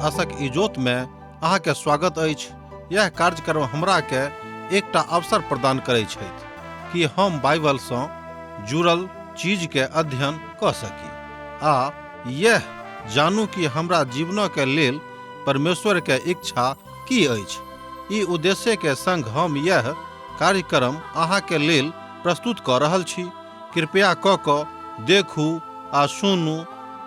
आशक इजोत में अहाँ के स्वागत अछि। यह कार्यक्रम हमरा के एकटा अवसर प्रदान करै छथि कि हम बाइबल सँ जुड़ल चीज के अध्ययन कऽ सकी आ यह जानू कि हमरा जीवन के लेल परमेश्वर के इच्छा की अछि। ई उद्देश्य के संग हम यह कार्यक्रम अहाँ के लेल प्रस्तुत कऽ रहल छी। कृपया कऽ कऽ देखू आ सुनू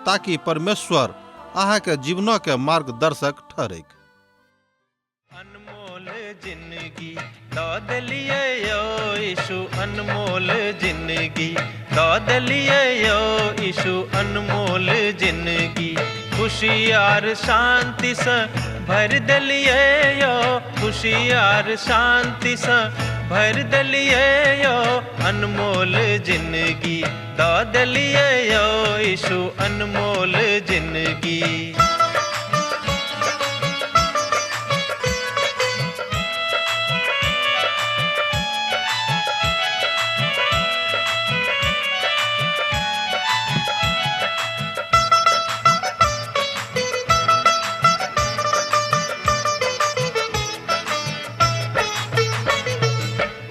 ताकि परमेश्वर अहाँ के जीवन के मार्गदर्शक ठहरैक। अनमोल जिंदगी दऽ देलियै यौ यीशु, अनमोल जिंदगी दऽ देलियै यौ यीशु, अनमोल जिंदगी खुशी आर शांतिसँ भरि देलियै यौ, खुशी आर शांतिसँ भरि देलियै यौ, अनमोल जिंदगी दऽ देलियै यौ यीशु, अनमोल जिंदगी।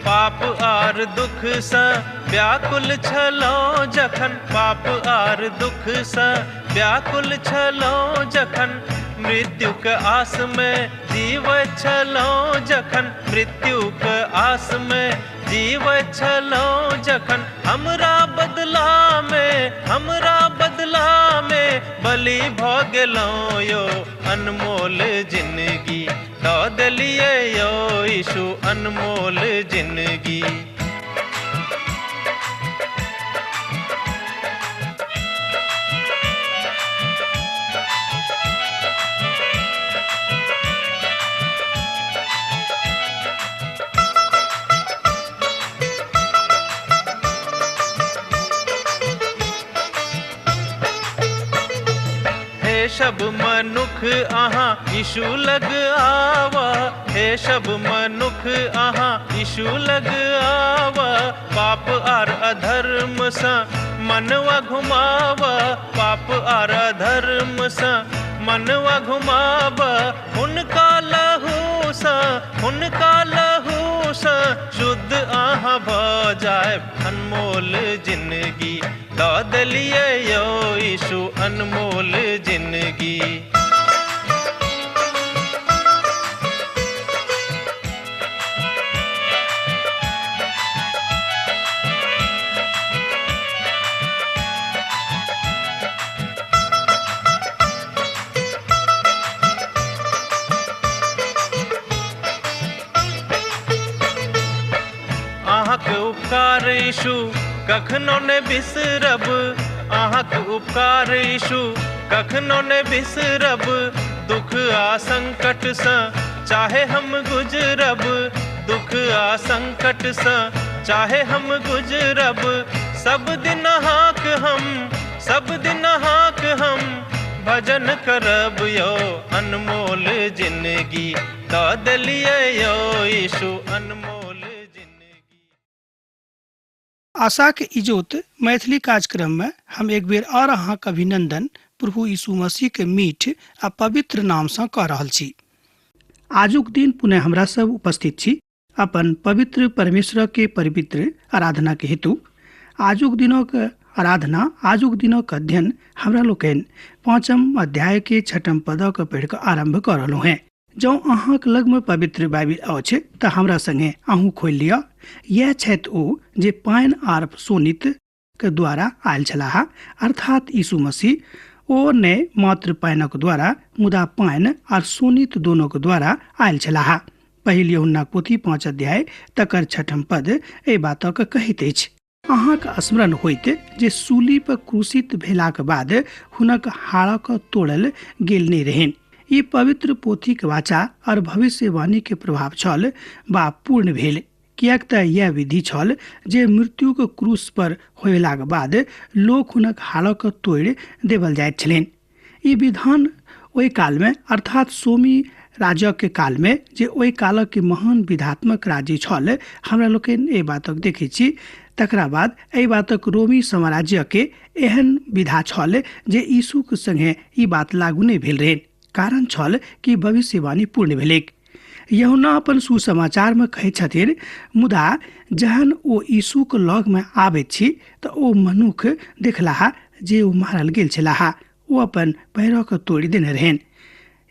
पाप आर दुख सँ व्याकुल छलहुँ जखन, पाप आर दुख सँ व्याकुल छलहुँ जखन, मृत्युक आस में जीवैत छलहुँ जखन, मृत्युक आस में जीवैत छलहुँ जखन, हमरा बदला में, हमरा बदला में बलि भऽ गेलहुँ यौ, अनमोल जिंदगी दऽ देलियै यौ यीशु, अनमोल जिंदगी। हे सब मनुख अहाँ यीशु लग आवा, हे सब मनुख अहाँ यीशु लग आवा, पाप आर अधर्म सँ मनवा घुमावा, पाप आर अधर्म सँ मनवा घुमावा, हुनका लहू सँ, हुनका लहू सँ शुद्ध अहाँ भऽ जायब, अनमोल जिंदगी दऽ देलियै यौ यीशु, अनमोल जिंदगी। अहाँके उपकार यीशु कखनो ने बिसरब, अहाँके उपकार यीशु कखनो ने बिसरब, दुख आ संकट सँ चाहे हम गुजरब, दुख आ संकट सँ चाहे हम गुजरब, सब दिन अहाँक हम, सब दिन अहाँक हम भजन करब यौ, अनमोल जिंदगी दऽ देलियै यौ यीशु, अनमोल जिंदगी। आशाक इजोत मैथिली कार्यक्रम में हम एक बेर और अहाँक अभिनंदन प्रभु यीशु मसीह के मीठ आ पवित्र नाम सँ कऽ रहल छी। आजुक दिन पुनः हमरा सब उपस्थित छी अपन पवित्र परमेश्वर के पवित्र आराधना के हेतु। आजुक दिनक आराधना, आजुक दिनक अध्ययन हमरा लोकनि 5 अध्याय के 6 पदक पढ़ि कऽ आरम्भ कऽ रहलहुँ हेँ। जँ अहाँक लगमे पवित्र बाइबिल अछि तऽ हमरा संगे अहूँ खोलि लिअ। इएह छथि ओ जे पानि आर शोणित के द्वारा आयल छलाह, अर्थात यीशु मसीह। ओ ने मात्र पानिक द्वारा मुदा पानि आर शोणित दोनोक द्वारा आयल छलाह। पहिल यूहन्नाक पोथी 5 अध्याय तकर 6 पद एहि बातक कहैत अछि। अहाँक स्मरण होइत जे सूली पर क्रूसित भेलाक बाद हुनक हाड़क तोड़ल गेल नहि रहनि। ई पवित्र पोथीक वाचा और भविष्यवाणी के प्रभाव छल बा पूर्ण भेल, किएक तऽ यह विधि छल जे मृत्युक क्रूस पर होयलाक बाद लोक हुनक हाड़क तोड़ि देवल जाइत छलनि। ई विधान ओहि कालमे अर्थात सोमी राज्यक के कालमे, जे ओहि कालक के महान विधात्मक राज्य छल, हमरा लोकनि एहि बातक देखै छी। तकरा बाद एहि बातक रोमी साम्राज्य के एहन विधा छल जे यीशुक संगे ई बात लागू नहि भेल रहनि। कारण छल कि भविष्यवाणी पूर्ण भेलैक। यूहन्ना अपन सुसमाचारमे कहैत छथिन, मुदा जहन ओ यीशुक लगमे आबैत छी तऽ ओ मनुख देखलाह जे ओ मारल गेल छलाह, ओ अपन पैरक तोड़ि देने रहनि।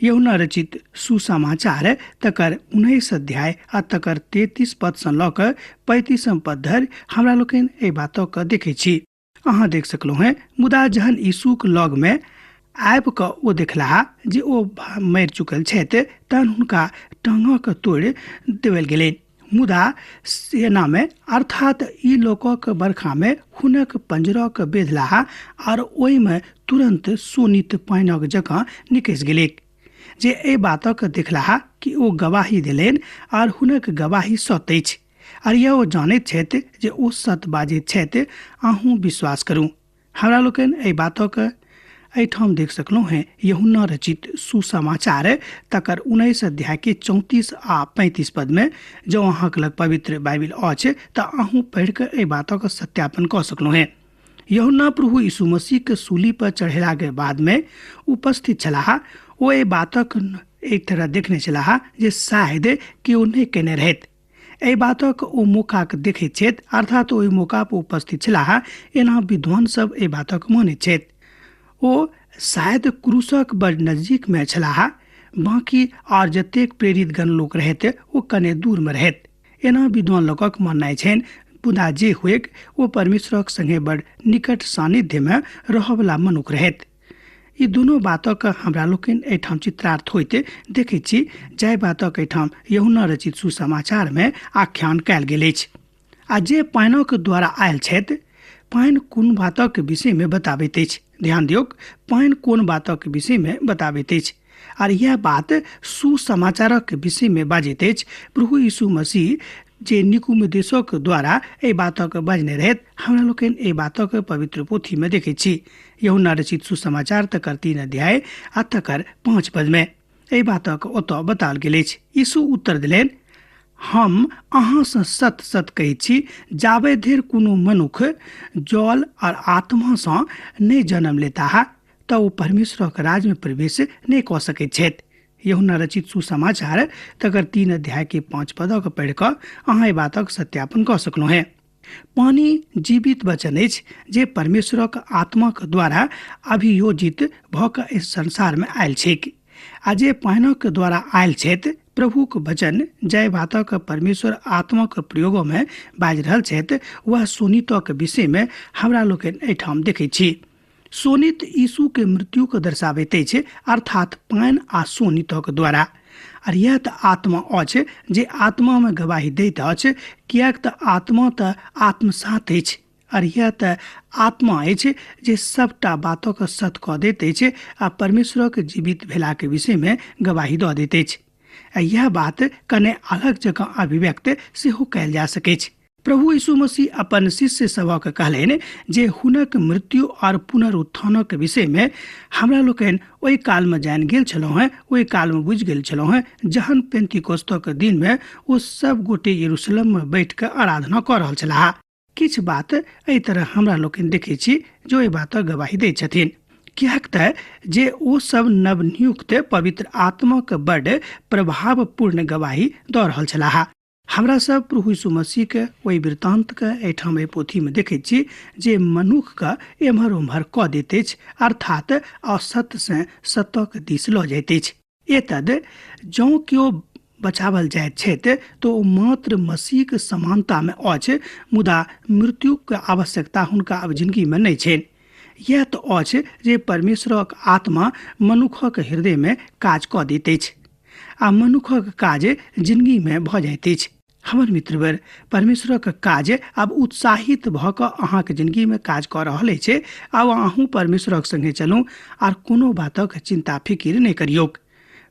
यूहन्ना रचित सुसमाचार तकर 19 अध्याय आ तकर 33 पदसँ लऽ कऽ 35 पद धरि हमरा लोकनि एहि बातके देखै छी। अहाँ देख सकलहुँ हेँ, मुदा जहन यीशुक लगमे आबि कऽ ओ देखलाह जे ओ मरि चुकल छथि, तहन हुनका टाँगक तोड़ि देवल गेलनि। मुदा सेनामे अर्थात ई लोकक बरखामे हुनक पंजरक बेधलाह आर ओहिमे तुरन्त शोणित पानिक जकाँ निकसि गेलैक। जे एहि बातक देखलाह कि ओ गवाही देलनि आर हुनक गवाही सत्य अछि, आर यह ओ जानैत छथि जे ओ सत्य बाजैत छथि। अहूँ विश्वास करू। हमरा लोकनि एहि बातक एहिठाम देख सकलहुँ हेँ यूहन्ना रचित सुसमाचार तकर 19 अध्याय के 34 आ 35 पदमे। जँ अहाँके लग पवित्र बाइबिल अछि तऽ अहूँ पढ़ि कऽ एहि बातक सत्यापन कऽ सकलहुँ हेँ। यूहन्ना प्रभु यीशु मसीहके सूली पर चढ़ेलाके बादमे उपस्थित छलाह। ओ एहि बातक एक तरह देखने छलाह जे शायद केओ नहि कयने रहैत। एहि बातक ओ मौकाके देखैत छथि, अर्थात ओहि मौका पर उपस्थित छलाह, एना विद्वान सब एहि बातक मानैत छथि। ओ शायद क्रूसक बड़ नजदीकमे छलाह, बाँकी आर जतेक प्रेरित गण लोक रहैत ओ कने दूरमे रहैत, एना विद्वान लोकक माननाइ छनि। मुदा जे हुएक, ओ परमेश्वरक संगे बड़ निकट सानिध्यमे रहयवला मनुख रहैत। ई दुनू बातक हमरा लोकनि एहिठाम चित्रार्थ होइत देखैत छी, जाहि बातक एहिठाम यूहन्ना रचित सुसमाचारमे आख्यान कयल गेल अछि। आ जे पानिक द्वारा आयल छथि, पानि कोन बातक विषयमे बताबैत अछि? ध्यान दियौक, पानि कोन बातक विषयमे बताबैत अछि? आर यह बात सुसमाचारक विषयमे बाजैत अछि। प्रभु यीशु मसीह जे निकुमदेशक द्वारा एहि बातक बजने रहैत, हमरा लोकनि एहि बातक पवित्र पोथीमे देखैत छी। यूहन्ना रचित सुसमाचार तकर 3 अध्याय आ तकर 5 पदमे एहि बातक ओतऽ बताओल गेल अछि। यीशु उत्तर देलनि, हम अहाँसँ सत सत कहैत छी, जाबे धरि कोनो मनुख जल आओर आत्मासँ नहि जन्म लेताह तऽ ओ परमेश्वरक राज्यमे प्रवेश नहि कऽ सकैत छथि। यूहन्ना रचित सुसमाचार तकर 3 अध्याय के 5 पदक पढ़ि कऽ अहाँ एहि बातक सत्यापन कऽ सकलहुँ हेँ। पानि जीवित वचन अछि जे परमेश्वरक आत्माक द्वारा अभियोजित भऽ कऽ इस संसारमे आयल छैक, आ जे पानिक द्वारा आयल छथि, प्रभुक वचन जाहि बातक परमेश्वर आत्माक प्रयोगमे बाजि रहल छथि, वह शोणितक विषयमे हमरा लोकनि एहिठाम देखैत छी। शोणित यीशुके मृत्युके दर्शाबैत अछि, अर्थात पानि आ शोणितक द्वारा। आर यह तऽ आत्मा अछि जे आत्मामे गवाही दैत अछि, किएक तऽ आत्मा तऽ आत्मसात अछि। आर यह तऽ आत्मा अछि जे सबटा बातक सत कऽ दैत अछि आ परमेश्वरक जीवित भेलाके विषयमे गवाही दऽ दैत अछि। आ यह बात कने अलग जकाँ अभिव्यक्त सेहो कयल जा सकैछ। प्रभु यीशु मसीह अपन शिष्य सभक कहलनि जे हुनक मृत्यु और पुनरुत्थानक विषयमे हमरा लोकनि ओहि कालमे जानि गेल छलहुँ हेँ, ओहि कालमे बुझि गेल छलहुँ हेँ, जहन पेंतिकोस्तक दिनमे ओ सब गोटे यरूशलेममे बैठ कऽ आराधना कऽ रहल छलाह। किछु बात एहि तरह हमरा लोकनि देखै छी जो एहि बातक गवाही दैत छथिन, किएक तऽ जे ओ सब नवनियुक्त पवित्र आत्माक बड प्रभावपूर्ण गवाही दऽ रहल छलाह। हमरा सब प्रभु यीशु मसीहके ओहि वृत्तान्तके एहिठाम एहि पोथीमे देखैत छी जे मनुखके एम्हर ओम्हर कऽ दैत अछि, अर्थात असत्यसँ सत्यक दिस लऽ जाइत अछि। एतद जँ केओ बचावल जाइत छथि तऽ ओ मात्र मसीहके समानतामे अछि, मुदा मृत्युके आवश्यकता हुनका आब जिनगीमे नहि छनि। यैह तऽ अछि जे परमेश्वरक आत्मा मनुखक हृदयमे काज कऽ दैत अछि आ मनुखक काज जिनगीमे भऽ जाइत अछि। हमर मित्रवर, परमेश्वरक काज आब उत्साहित भऽ कऽ अहाँके जिनगीमे काज कऽ रहल अछि। आब अहूँ परमेश्वरक संगे चलू आर कोनो बातक चिन्ता फिकिर नहि करियौक।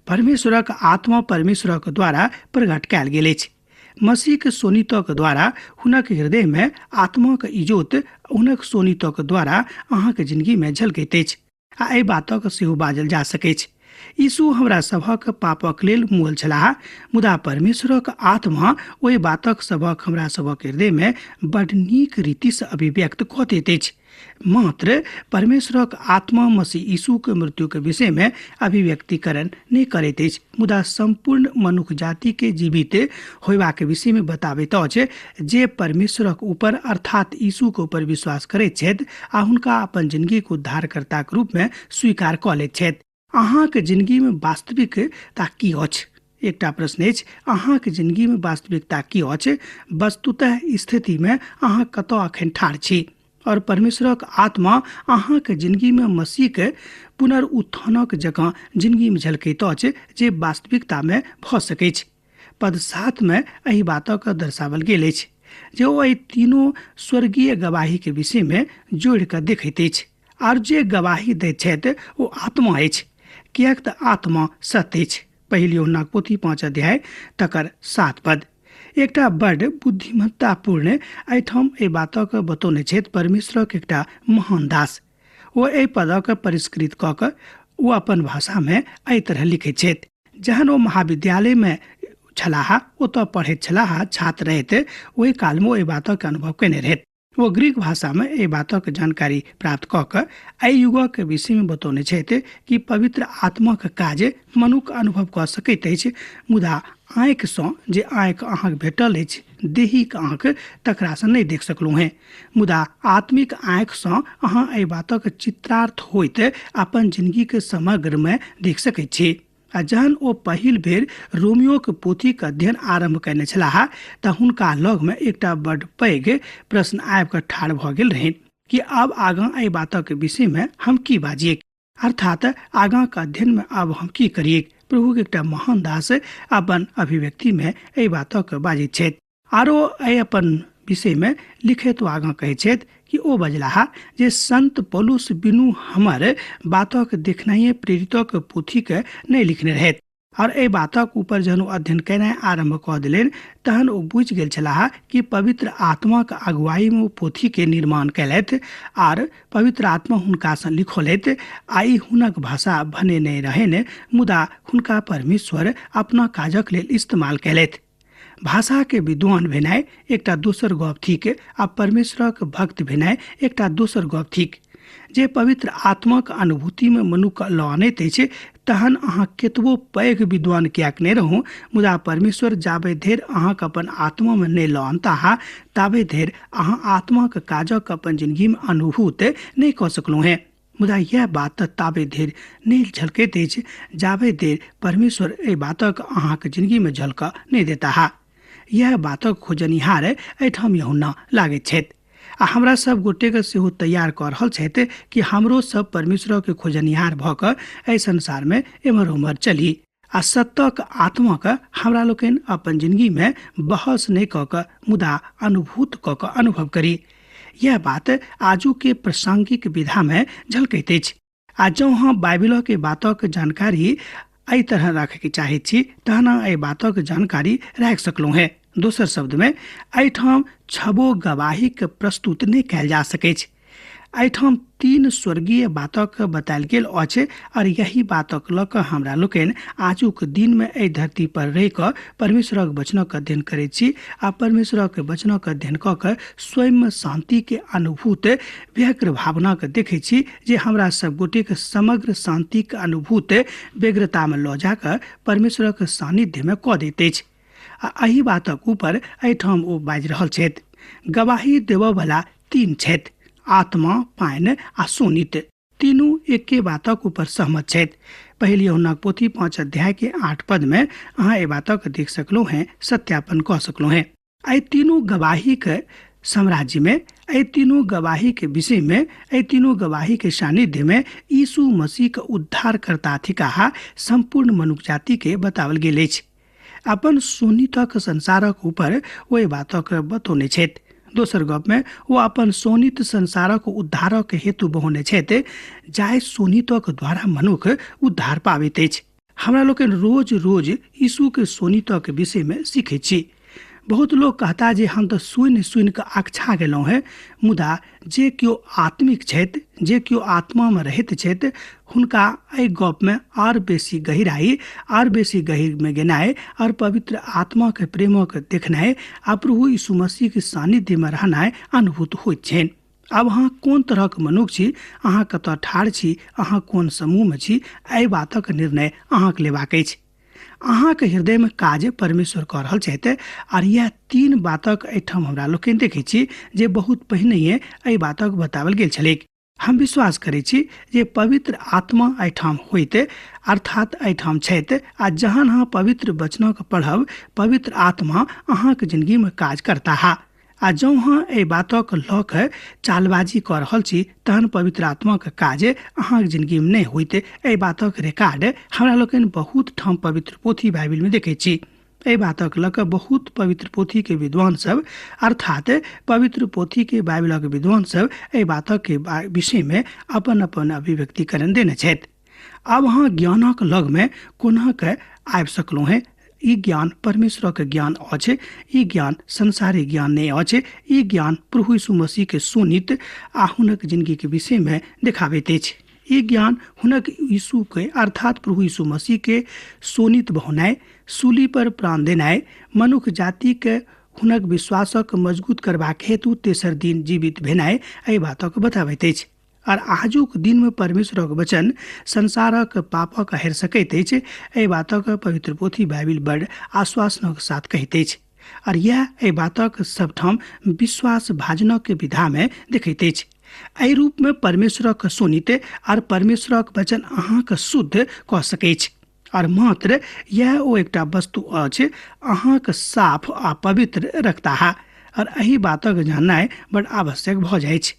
परमेश्वरक आत्मा परमेश्वरक द्वारा प्रकट कयल गेल अछि। मसीहके शोणितक द्वारा हुनक हृदयमे आत्माक इजोत हुनक शोणितक द्वारा अहाँके जिनगीमे झलकैत अछि। आ एहि बातक सेहो बाजल जा सकैछ। यीशु हमरा सभक पापक लेल मुअल छलाह, मुदा परमेश्वरक आत्मा ओहि बातक सभक हमरा सभक हृदयमे बड नीक रीतिसँ अभिव्यक्त कऽ दैत अछि। मात्र परमेश्वरक आत्मा मसीह यीशुके मृत्युके विषयमे अभिव्यक्तिकरण नहि करैत अछि, मुदा सम्पूर्ण मनुख जातिके जीवित होयबाक विषयमे बताबैत अछि जे परमेश्वरक ऊपर अर्थात यीशुके ऊपर विश्वास करैत छथि आ हुनका अपन जिनगीके उद्धारकर्ताके रूपमे स्वीकार कऽ लैत छथि। अहाँके जिनगीमे वास्तविकता की अछि? एकटा प्रश्न अछि, अहाँके जिनगीमे वास्तविकता की अछि? वस्तुतः स्थितिमे अहाँ कतऽ अखन ठाढ़ छी? और परमेश्वरक आत्मा अहाँके जिनगीमे मसीहके पुनरुत्थानक जकाँ जिनगीमे झलकैत अछि जे वास्तविकतामे भऽ सकैछ। पद 7 मे एहि बातक दर्शावल गेल अछि जे ओ एहि तीनू स्वर्गीय गवाहीके विषयमे जोड़ि कऽ देखैत अछि। आर जे गवाही दैत छथि ओ आत्मा अछि, किएक तऽ आत्मा सत्य अछि। पहिल यूहन्नाक पोथी 5 अध्याय तकर 7 पद। एकटा बड बुद्धिमत्तापूर्ण एहिठाम एहि बातक बतौने छथि परमेश्वरक एकटा महान दास। ओ एहि पदक परिष्कृत कऽ कऽ ओ अपन भाषामे एहि तरह लिखैत छथि। जहन ओ महाविद्यालयमे छलाह, ओतऽ पढ़ैत छलाह, छात्र रहैत, ओहि कालमे ओ एहि बातक अनुभव कयने रहथि। ओ ग्रीक भाषामे एहि बातक जानकारी प्राप्त कऽ कऽ एहि युगक विषयमे बतौने छथि कि पवित्र आत्माक काज मनुख अनुभव कऽ सकैत अछि, मुदा आँखिसँ जे आँखि अहाँके भेटल अछि, देहीक आँखि, तकरासँ नहि देख सकलहुँ हेँ, मुदा आत्मिक आँखिसँ अहाँ एहि बातक चित्रार्थ होइत अपन जिनगीके समग्रमे देख सकैत छी। आ जहन ओ पहिल बेर रोमियोक पोथीक अध्ययन आरम्भ कयने छलाह तऽ हुनका लगमे एकटा बड्ड पैघ प्रश्न आबि कऽ ठाढ़ भऽ गेल रहनि कि आब आगाँ एहि बातक विषयमे हम की बाजियै, अर्थात आगाँक अध्ययनमे आब हम की करियै। प्रभुक एकटा महान दास अपन अभिव्यक्तिमे एहि बातक बाजैत छथि। आरो एहि अपन विषयमे लिखैत ओ आगाँ कहैत छथि कि ओ बजलाह जे संत पौलुस बिनु हमर बातक देखनाइए प्रेरितक पोथीके नहि लिखने रहथि। और एहि बातक ऊपर जहन ओ अध्ययन केनाइ आरम्भ कऽ देलनि तहन ओ बुझि गेल छलाह कि पवित्र आत्माक अगुवाईमे ओ पोथीके निर्माण कयलथि आर पवित्र आत्मा हुनकासँ लिखौलथि। आ ई हुनक भाषा भने नहि रहनि, मुदा हुनका परमेश्वर अपना काजक लेल इस्तेमाल कयलथि। भाषाके विद्वान भेनाइ एकटा दोसर गप थिक आ परमेश्वरक भक्त भेनाइ एकटा दोसर गप थिक। जे पवित्र आत्माक अनुभूतिमे मनुख लऽ अनैत अछि, तहन अहाँ केतबो पैघ विद्वान किएक नहि रहू, मुदा परमेश्वर जाबे धरि अहाँके अपन आत्मामे नहि लऽ अनताह ताबे धरि अहाँ आत्माक काजक अपन जिनगीमे अनुभूत नहि कऽ सकलहुँ हेँ। मुदा यह बात ताबे धरि नहि झलकैत अछि जाबे देर परमेश्वर एहि बातक अहाँके जिनगीमे झलकऽ नहि देताह। यह बातक खोजनिहार एहिठाम यहुन्ना लागैत छथि आ हमरा सब गोटेके सेहो तैयार कऽ रहल छथि कि हमरो सब परमेश्वरके खोजनिहार भऽ कऽ एहि संसारमे एम्हर ओम्हर चली आ सत्यक आत्माके हमरा लोकनि अपन जिनगीमे बहस नहि कऽ कऽ मुदा अनुभूत कऽ कऽ अनुभव करी। यह बात आजुके प्रासंगिक विधामे झलकैत अछि। आ जँ अहाँ बाइबिलके बातक जानकारी एहि तरह राखयके चाहैत छी तहन अहाँ एहि बातक जानकारी राखि सकलहुँ हेँ। दोसर शब्दमे एहिठाम छबो गवाहीके प्रस्तुत नहि कयल जा सकैछ। एहिठाम 3 स्वर्गीय बातक बतायल गेल अछि और यही बातक लऽ कऽ हमरा लोकनि आजुक दिनमे एहि धरती पर रहि कऽ परमेश्वरक वचनक अध्ययन करैत छी आ परमेश्वरक वचनक अध्ययन कऽ कऽ स्वयं शान्तिके अनुभूत व्यग्र भावनाके देखै छी जे हमरा सब गोटेके समग्र शान्तिके अनुभूत व्यग्रतामे लऽ जाकऽ परमेश्वरक सान्निध्यमे कऽ दैत अछि। आ एहि बातक ऊपर एहिठाम ओ बाजि रहल छथि। गवाही देबऽवला 3 छथि, आत्मा, पानि आ शोणित। तीनू एके बातक ऊपर सहमत छथि। पहिल यूहन्नाक पोथी 5 अध्याय के 8 पद में अहाँ एहि बातक देख सकलहुँ हेँ, सत्यापन कऽ सकलहुँ हेँ। एहि तीनू गवाही के साम्राज्य में, एहि तीनू गवाही के विषय में, एहि तीनू गवाही के सानिध्य में यीशु मसीह के उद्धारकर्ता थिकाह संपूर्ण मनुख जाति के बतावल गेल अछि। अपन शोणितक संसारक ऊपर ओहि बातक बतौने छथि। दोसर गप में ओ अपन शोणित संसारक उद्धारक हेतु बहौने छथि, जाहि शोणितक द्वारा मनुख उद्धार पाबैत अछि। हमरा लोकनि रोज रोज यीशु के शोणितक विषय में सीखैत छी। बहुत लोग कहता जे हम तऽ सुनि सुनि कऽ अकछा गेलहुँ हेँ, मुदा जे केओ आत्मिक छथि, जे केओ आत्मामे रहैत छथि, हुनका एहि गपमे आर बेसी गहिराइ, आर बेसी गहीरमे गेनाइ आओर पवित्र आत्माके प्रेमक देखनाइ आ प्रभु यीशु मसीहके सानिध्यमे रहनाइ अनुभूत होइत छनि। आब अहाँ कोन तरहक मनुख छी, अहाँ कतऽ ठाढ़ छी, अहाँ कोन समूहमे छी, एहि बातक निर्णय अहाँके लेबाक अछि। अहाँके हृदयमे काज परमेश्वर कऽ रहल छथि। आर इएह तीन बातक एहिठाम हमरा लोकनि देखै छी जे बहुत पहिनहिए एहि बातक बताओल गेल छलैक। हम विश्वास करै छी जे पवित्र आत्मा एहिठाम होइत, अर्थात एहिठाम छथि, आ जहन अहाँ पवित्र वचनक पढ़ब, पवित्र आत्मा अहाँके जिंदगीमे काज करताह। आ जँ अहाँ एहि बातक लऽ कऽ चालबाजी कऽ रहल छी तहन पवित्र आत्माके काज अहाँके जिंदगीमे नहि होइत। एहि बातक रिकॉर्ड हमरा लोकनि बहुत ठाम पवित्र पोथी बाइबिलमे देखै छी। एहि बातक लऽ कऽ बहुत पवित्र पोथीके विद्वान सब, अर्थात पवित्र पोथीके बाइबिलक विद्वान सब एहि बातक विषयमे अपन अपन अभिव्यक्तिकरण देने छथि। आब अहाँ ज्ञानक लगमे कोना कऽ आबि सकलहुँ हेँ? ई ज्ञान परमेश्वरक ज्ञान अछि, ई ज्ञान संसारिक ज्ञान नहि अछि। ई ज्ञान प्रभु यीशु मसीह के शोणित आ हुनक जिंदगी के विषय में देखाबैत अछि। ई ज्ञान हुनक यीशु के, अर्थात प्रभु यीशु मसीह के शोणित बहोनाइ, सूली पर प्राण देनाइ, मनुख जाति के हुनक विश्वासक मजबूत करबाक हेतु तेसर दिन जीवित भेनाइ, एहि बातक बताबैत अछि। और आजुक दिनमे परमेश्वरक वचन संसारक पापक हेर सकैत अछि, एहि बातक पवित्र पोथी बाइबिल बड़ आश्वासनक साथ कहैत अछि। और यह एहि बातक सबठाम विश्वास भाजनक विधामे देखैत अछि। एहि रूपमे परमेश्वरक शोणित और परमेश्वरक वचन अहाँके शुद्ध कऽ सकैछ। और मात्र यह ओ एकटा वस्तु अछि अहाँके साफ आ पवित्र रखताह। और एहि बातक जाननाइ बड़ आवश्यक भऽ जाइछ।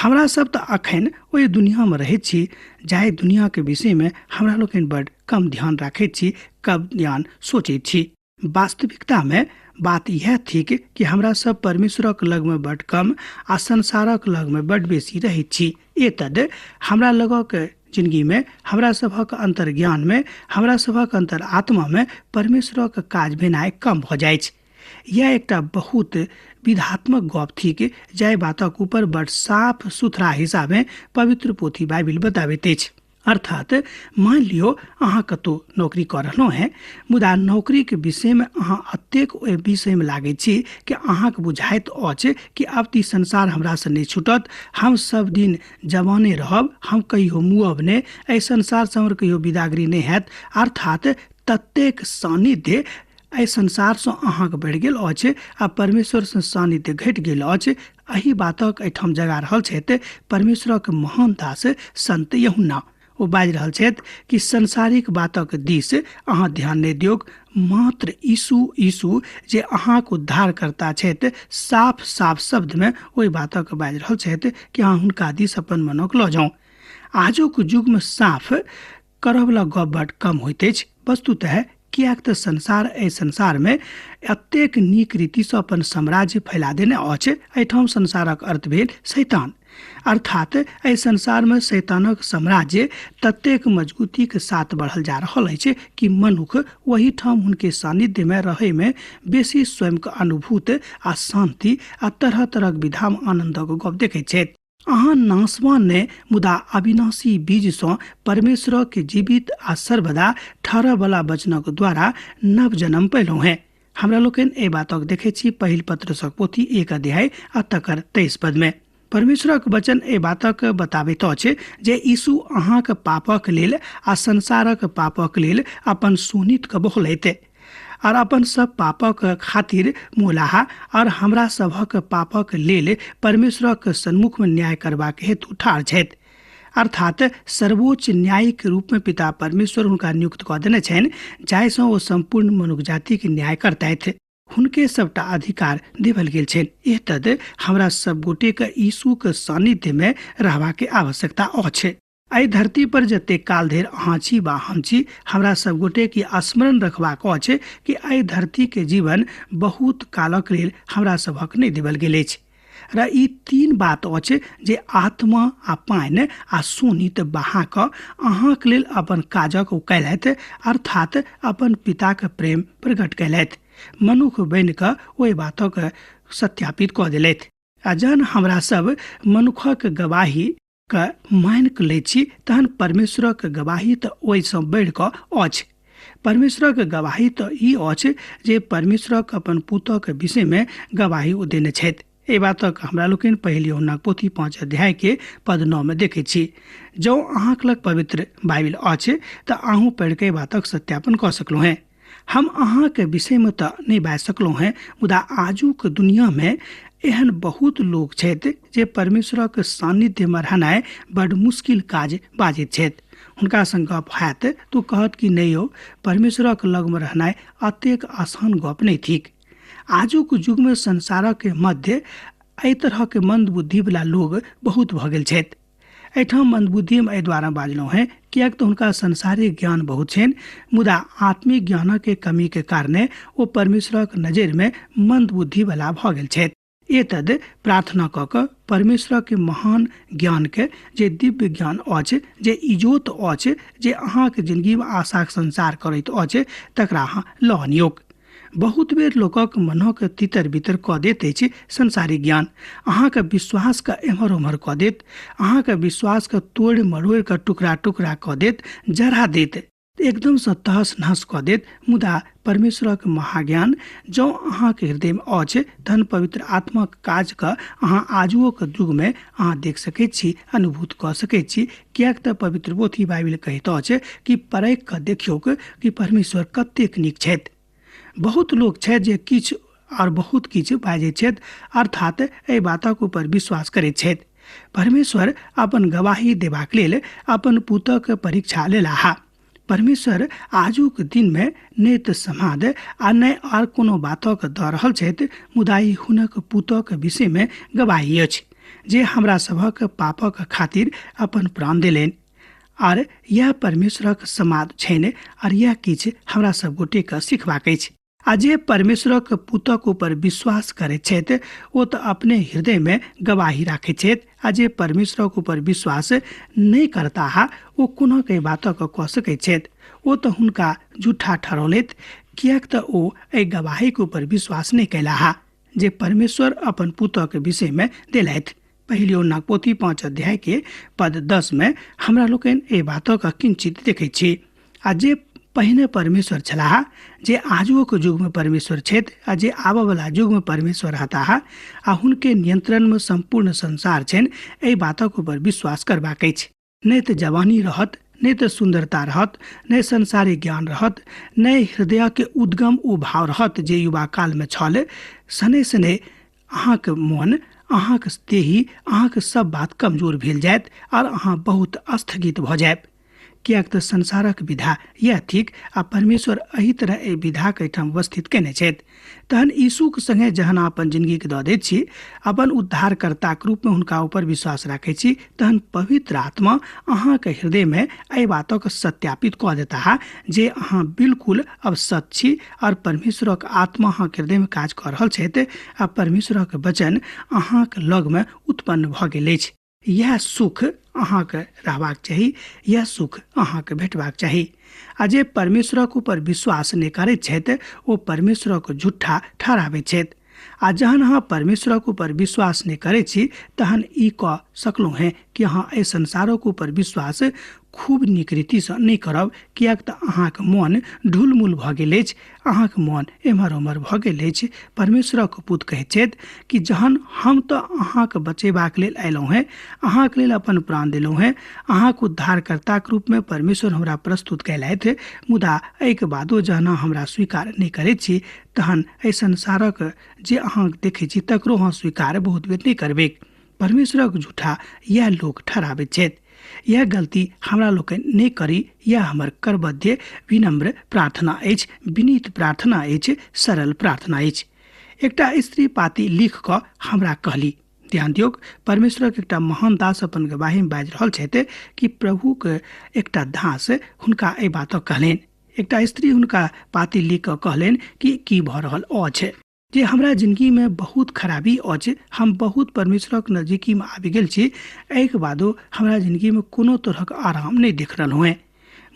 हमरा सब तऽ अखन ओहि दुनियामे रहैत छी जाहि दुनियाके विषयमे हमरा लोकनि बड़ कम ध्यान राखैत छी, कम ध्यान सोचैत छी। वास्तविकतामे बात इएह थिक कि हमरा सब परमेश्वरक लगमे बड़ कम आ संसारक लगमे बड़ बेसी रहैत छी। एतद हमरा लगक जिंदगीमे, हमरा सभक अंतर्ज्ञानमे, हमरा सभक अंतरात्मामे परमेश्वरक काज भेनाइ कम भऽ जाइछ। यह एकटा बहुत विधात्मक गप थिक जाहि बातक ऊपर बड़ साफ सुथरा हिसाबे पवित्र पोथी बाइबिल बताबैत अछि। अर्थात मान लियो अहाँ कतहु नौकरी कऽ रहलहुँ हेँ, मुदा नौकरीके विषयमे अहाँ एतेक ओहि विषयमे लागैत छी कि अहाँके बुझाइत अछि कि आब तऽ ई संसार हमरासँ नहि छूटत, हम सब दिन जवाने रहब, हम कहियो मुअब नहि, एहि संसारसँ हमर कहियो विदागरी नहि हैत। अर्थात ततेक सानिध्य एहि संसारसँ अहाँके बढ़ि गेल अछि आ परमेश्वरसँ सानिध्य घटि गेल अछि। एहि बातक एहिठाम जगा रहल छथि परमेश्वरक महान दास संत यूहन्ना। ओ बाजि रहल छथि कि सांसारिक बातक दिस अहाँ ध्यान नहि दियौक, मात्र यीशु यीशु जे अहाँक उद्धारकर्ता छथि, साफ साफ शब्दमे ओहि बातक बाजि रहल छथि कि अहाँ हुनका दिस अपन मनक लऽ जाउ। आजुक युगमे साफ करऽवला गप बड कम होइत अछि। वस्तुतः किएक तऽ संसार एहि संसारमे एतेक नीक रीतिसँ अपन साम्राज्य फैला देने अछि। एहिठाम संसारक अर्थ भेल शैतान। अर्थात एहि संसारमे शैतानक साम्राज्य ततेक मजबूतीके साथ बढ़ल जा रहल अछि कि मनुख ओहिठाम हुनके सानिध्यमे रहैमे बेसी स्वयंके अनुभूत आ शान्ति आ तरह तरहक विधामे आनन्दक गप देखैत छथि। अहाँ नाशवान नहि मुदा अविनाशी बीजसँ परमेश्वरक जीवित आ सर्वदा ठहरऽवला वचनक द्वारा नव जन्म पयलहुँ हेँ। हमरा लोकनि एहि बातक देखैत छी पहिल पत्रसक पोथी 1 अध्याय आ तकर 23 पदमे। परमेश्वरक वचन एहि बातक बताबैत अछि जे यीशु अहाँक पापक लेल आ संसारक पापक लेल अपन शोणितके बहौलथि और अपन सब पापक खातिर मोलाह और हमरा सभक पापक लेल परमेश्वरक सन्मुखमे न्याय करबाक हेतु ठाढ़ छथि। अर्थात सर्वोच्च न्यायिक रूपमे पिता परमेश्वर हुनका नियुक्त कऽ देने छनि जाहिसँ ओ सम्पूर्ण मनुख जातिके न्याय करतथि। हुनके सबटा अधिकार देवल गेल छनि। एतद हमरा सब गोटेके यीशुके सानिध्यमे रहबाक आवश्यकता अछि। एहि धरती पर जतेक काल धरि अहाँ छी वा हम छी, हमरा सब गोटे के स्मरण रखबाक अछि कि एहि धरती के जीवन बहुत कालक लेल हमरा सभक नहि देवल गेल अछि। र ई तीन बात अछि जे आत्मा आ पानि आ शोणित बहा कऽ अहाँके लेल अपन काजक ओ कयलथि, अर्थात अपन पिताके प्रेम प्रकट कयलथि। मनुख बनि कऽ ओहि बातक सत्यापित कऽ देलथि। आ जहन हमरा सब मनुखक गवाही के मानि कऽ लै छी तहन परमेश्वरक गवाही तऽ ओहिसँ बढ़ि कऽ अछि। परमेश्वरक गवाही तऽ ई अछि जे परमेश्वरक अपन पुतक विषयमे गवाही ओ देने छथि। एहि बातक हमरा लोकनि पहिल यूहन्नाक पोथी 5 अध्याय के पद 9 मे देखै छी। जँ अहाँक लग पवित्र बाइबिल अछि तऽ अहूँ पढ़ि कऽ एहि बातक सत्यापन कऽ सकलहुँ हेँ। हम अहाँके विषयमे तऽ नहि बाजि सकलहुँ हेँ, मुदा आजुक दुनियामे एहन बहुत लोक छथि जे परमेश्वरक सान्निध्यमे रहनाइ बड मुश्किल काज बाजैत छथि। हुनका संग गप हैत तऽ कहत कि नहि यौ, परमेश्वरक लगमे रहनाइ अतेक आसान गप नहि थिक। आजुक युगमे संसारक मध्य एहि तरहक मंदबुद्धिवला लोग बहुत भऽ गेल छथि। एहिठाम मंदबुद्धिमे एहि द्वारा बाजलहुँ हेँ किएक तऽ हुनका संसारिक ज्ञान बहुत छनि, मुदा आत्मिक ज्ञानक कमीके कारणे ओ परमेश्वरक नजरिमे मंदबुद्धिवला भऽ गेल छथि। एतद प्रार्थना कऽ कऽ परमेश्वरक महान ज्ञानके, जे दिव्य ज्ञान अछि, जे इजोत अछि, जे अहाँके जिंदगीमे आशाक संचार करैत अछि, तकरा अहाँ लऽ अनियौक। बहुत बेर लोकक मनक तितर बितर कऽ दैत अछि संसारिक ज्ञान, अहाँके विश्वासके एम्हर ओम्हर कऽ देत, अहाँके विश्वासके तोड़ि मरोड़ि कऽ टुकड़ा टुकड़ा कऽ देत, जरा देत, एकदमसँ तहस नहस कऽ देत। मुदा परमेश्वरक महाज्ञान जँ अहाँके हृदयमे अछि तहन पवित्र आत्माक काजके अहाँ आजुओके युगमे अहाँ देख सकैत छी, अनुभूत कऽ सकैत छी। किएक तऽ पवित्र पोथी बाइबिल कहैत अछि कि परखि कऽ देखियौक कि परमेश्वर कतेक नीक छथि। बहुत लोक छथि जे किछु आओर बहुत किछु बाजैत छथि, अर्थात एहि बातक ऊपर विश्वास करैत छथि। परमेश्वर अपन गवाही देबाक लेल अपन पुतक परीक्षा लेलाह। परमेश्वर आजुक दिनमे नहि तऽ समाद आ नहि आर कोनो बातक दऽ रहल छथि, मुदा ई हुनक पुतक विषयमे गवाही अछि जे हमरा सभक पापक खातिर अपन प्राण देलनि। आर यह परमेश्वरक समाद छनि आर यह किछु हमरा सब गोटेके सिखबाक अछि। आ जे परमेश्वरक पुतक ऊपर विश्वास करैत छथि ओ तऽ अपने हृदयमे गवाही राखैत छथि, आ जे परमेश्वरक ऊपर विश्वास नहि करताह ओ कोना के बातक कऽ सकैत छथि? ओ तऽ हुनका झूठा ठहरौलथि, किएक तऽ ओ एहि गवाहीके ऊपर विश्वास नहि कयलाह जे परमेश्वर अपन पुतक विषयमे देलथि। पहिल यूहन्नाक पोथी 5 अध्याय के पद 10 मे हमरा लोकनि एहि बातक किंचित देखैत छी। आ जे पहिने परमेश्वर छलाह, जे आजुओक युगमे परमेश्वर छथि आ जे आबयवला युगमे परमेश्वर रहताह, आ हुनके नियंत्रणमे सम्पूर्ण संसार छनि, एहि बातक ऊपर विश्वास करबाक अछि। नहि तऽ जवानी रहत, नहि तऽ सुन्दरता रहत, नहि संसारिक ज्ञान रहत, नहि हृदयके उद्गम ओ भाव रहत जे युवा कालमे छल। शनै शनै अहाँके मोन, अहाँके देही, अहाँके सब बात कमजोर भेल जायत आओर अहाँ बहुत स्थगित भऽ जायब। किएक तऽ संसारक विधा यह थिक आ परमेश्वर एहि तरह एहि विधाके एहिठाम उपस्थित कयने छथि। तहन यीशुके संगे जहन अपन जिंदगीके दऽ दैत छी, अपन उद्धारकर्ताके रूपमे हुनका ऊपर विश्वास राखै छी, तहन पवित्र आत्मा अहाँके हृदयमे एहि बातक सत्यापित कऽ देताह जे अहाँ बिल्कुल अब सत्य छी आओर परमेश्वरक आत्मा अहाँके हृदयमे काज कऽ रहल छथि आ परमेश्वरक वचन अहाँके लगमे उत्पन्न भऽ गेल अछि। यह सुख अहाँके रहबाक चाही, यह सुख अहाँके भेटबाक चाही। आ जे परमेश्वरक ऊपर विश्वास नहि करैत छथि ओ परमेश्वरक झूठा ठहराबैत छथि। आ जहन अहाँ परमेश्वरक ऊपर विश्वास नहि करैत छी तहन ई कऽ सकलहुँ हेँ कि अहाँ एहि संसारक ऊपर विश्वास खूब नीक रीतिसँ नहि करब, किएक तऽ अहाँके मोन ढुलमुल भऽ गेल अछि, अहाँके मोन एम्हर ओम्हर भऽ गेल अछि। परमेश्वरक पुत कहैत छथि कि जहन हम तऽ अहाँके बचेबाक लेल अयलहुँ हेँ, अहाँके लेल अपन प्राण देलहुँ हेँ, अहाँके उद्धारकर्ताके रूपमे परमेश्वर हमरा प्रस्तुत कयलथि, मुदा एहिके बादो जहन अहाँ हमरा स्वीकार नहि करैत छी तहन एहि संसारक जे अहाँ देखै छी तकरो अहाँ स्वीकार बहुत बेर नहि करबै। परमेश्वरक झूठा यह लोक ठहराबैत छथि। यह गलती हमरा लोकनि नहि करी, यह हमर करबद्ध विनम्र प्रार्थना अछि, विनीत प्रार्थना अछि, सरल प्रार्थना अछि। एकटा स्त्री पाती लिख कऽ हमरा कहली, ध्यान दियौक, परमेश्वरक एकटा महान दास अपन गवाहीमे बाजि रहल छथि कि प्रभुक एकटा दास हुनका एहि बातक कहलनि। एकटा स्त्री हुनका पाती लिख कऽ कहलनि कि की भऽ रहल अछि, जे हमरा जिंदगीमे बहुत खराबी अछि, हम बहुत परमेश्वरक नजदीकीमे आबि गेल छी, एहिके बादो हमरा जिंदगीमे कोनो तरहक आराम नहि देख रहलहुँ हेँ।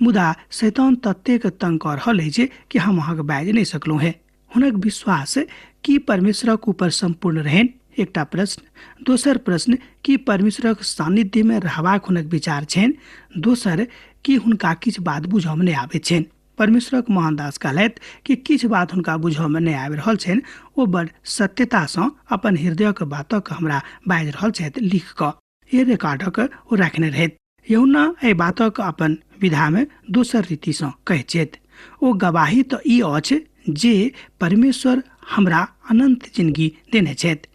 मुदा शैतान ततेक तंग कऽ रहल अछि कि हम अहाँके बाजि नहि सकलहुँ हेँ। हुनक विश्वास की परमेश्वरक ऊपर सम्पूर्ण रहनि, एकटा प्रश्न। दोसर प्रश्न, की परमेश्वरक सान्निध्यमे रहबाक हुनक विचार छनि? दोसर, की हुनका किछु बात बुझऽमे नहि आबैत छनि? परमेश्वरक मोहनदास कहलथि कि किछु बात हुनका बुझऽमे नहि आबि रहल छनि। ओ बड़ सत्यतासँ अपन हृदयक बातक हमरा बाजि रहल छथि लिख कऽ। ई रिकॉर्डक ओ राखने रहथि। यूहन्ना एहि बातक अपन विधामे दोसर रीतिसँ कहैत छथि, ओ गवाही तऽ ई अछि जे परमेश्वर हमरा अनन्त जिनगी देने छथि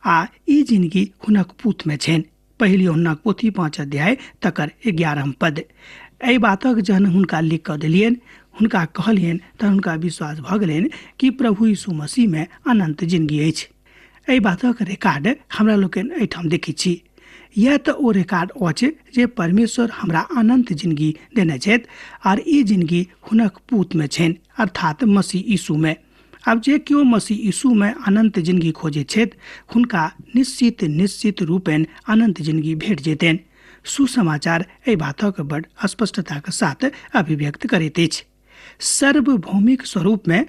आ ई जिनगी हुनक पूतमे छनि। पहिल यूहन्नाक पोथी 5 अध्याय तकर 11 पद। एहि बातक जहन हुनका लिख कऽ देलियनि, हुनका कहलियनि, तहन हुनका विश्वास भऽ गेलनि कि प्रभु यीशु मसीहमे अनन्त जिनगी अछि। एहि बातक रिकॉर्ड हमरा लोकनि एहिठाम देखै छी। यैह तऽ ओ रिकॉर्ड अछि जे परमेश्वर हमरा अनन्त जिनगी देने छथि आर ई जिनगी हुनक पूतमे छनि, अर्थात मसीह यीशुमे। आब जे केओ मसीह यीशुमे अनन्त जिनगी खोजैत छथि हुनका निश्चित निश्चित रूपेण अनन्त जिनगी भेट जेतनि। सुसमाचार एहि बातक बड़ स्पष्टताक साथ अभिव्यक्त करैत अछि। सार्वभौमिक स्वरूपमे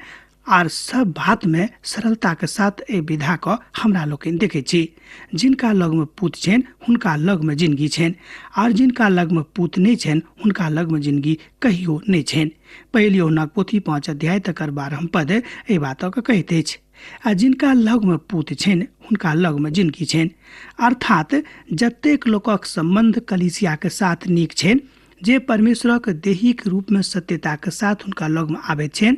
आर सब बातमे सरलताके साथ एहि विधाके हमरा लोकनि देखै छी। जिनका लगमे पूत छनि हुनका लगमे जिनगी छनि आर जिनका लगमे पूत नहि छनि हुनका लगमे जिनगी कहियो नहि छनि। पहिल यूहन्नाक पोथी 5 अध्याय तकर 12 पद एहि बातके कहैत अछि। आ जिनका लगमे पूत छनि हुनका लगमे जिनगी छनि। अर्थात जतेक लोकक सम्बन्ध कलीसियाके साथ नीक छनि, जे परमेश्वरक देहिक रूपमे सत्यताके साथ हुनका लगमे आबैत छनि,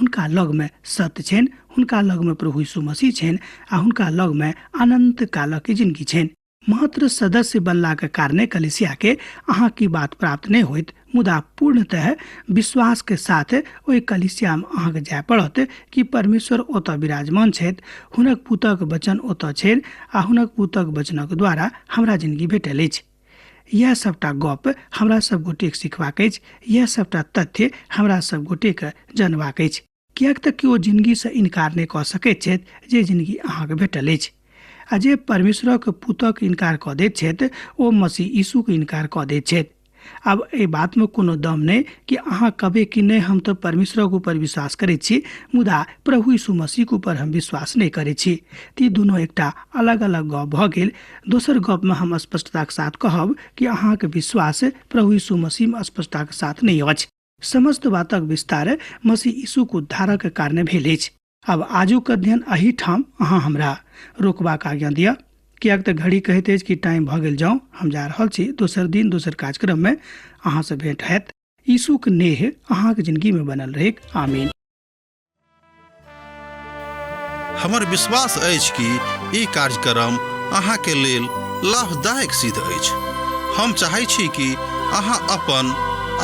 हुनका लगमे सत्य छनि, हुनका लगमे प्रभु यीशु मसीह छनि आ हुनका लगमे अनन्त कालक जिनगी छनि। मात्र सदस्य बनलाके कारणे कलीसियाके अहाँके बात प्राप्त नहि होइत, मुदा पूर्णतः विश्वासके साथ ओहि कलीसियामे अहाँके जाय पड़त कि परमेश्वर ओतऽ विराजमान छथि, हुनक पुतक वचन ओतऽ छनि आ हुनक पुतक वचनक द्वारा हमरा जिनगी भेटल अछि। यह सबटा गप हमरा सब गोटेक सिखबाक अछि, यह सबटा तथ्य हमरा सब गोटेक जनबाक अछि। किएक तऽ केओ जिनगीसँ इनकार नहि कऽ सकैत छथि जे जिनगी अहाँके भेटल अछि। आ जे परमेश्वरक पुतक इनकार कऽ दैत छथि ओ मसीह यीशुके इनकार कऽ दैत छथि। आब एहि बातमे कोनो दम नहि कि अहाँ कहबै कि नहि हम तऽ परमेश्वरक ऊपर विश्वास करै छी मुदा प्रभु यीशु मसीहके ऊपर हम विश्वास नहि करै छी। तऽ ई दुनू एकटा अलग अलग गप भऽ गेल। दोसर गपमे हम स्पष्टताके साथ कहब कि अहाँके विश्वास प्रभु यीशु मसीहमे स्पष्टताके साथ नहि अछि। समस्त बातक विस्तार मसीह यीशुक उद्धारक कारणे भेल अछि। आब आजुक अध्ययन एहिठाम अहाँ हमरा रोकबाक आज्ञा दिअ, किएक तऽ घड़ी कहैत अछि कि टाइम भऽ गेल। जाउ, हम जा रहल छी। दोसर दिन दोसर कार्यक्रममे अहाँसँ भेंट हैत। यीशुक नेह अहाँके जिंदगीमे बनल रहैक। आमीन। हमर विश्वास अछि कि ई कार्यक्रम अहाँके लेल लाभदायक सिद्ध अछि। हम चाहै छी कि अहाँ अपन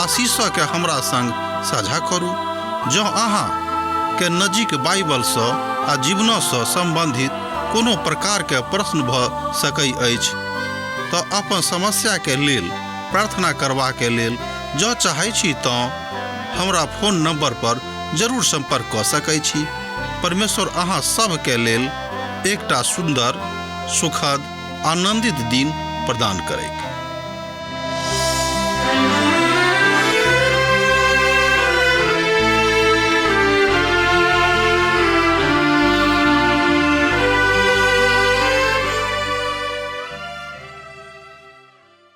आशीषके हमरा संग साझा करू। जँ अहाँ के नजीक बाइबलसँ आ जीवनसँ सम्बन्धित कोनो प्रकारके प्रश्न भऽ सकै अछि तऽ अपन समस्याके लेल प्रार्थना करबाके लेल जँ चाहै छी तँ हमरा फोन नंबर पर जरूर संपर्क कऽ सकै छी। परमेश्वर अहाँ सभके लेल एकटा सुन्दर, सुखद, आनंदित दिन प्रदान करैक।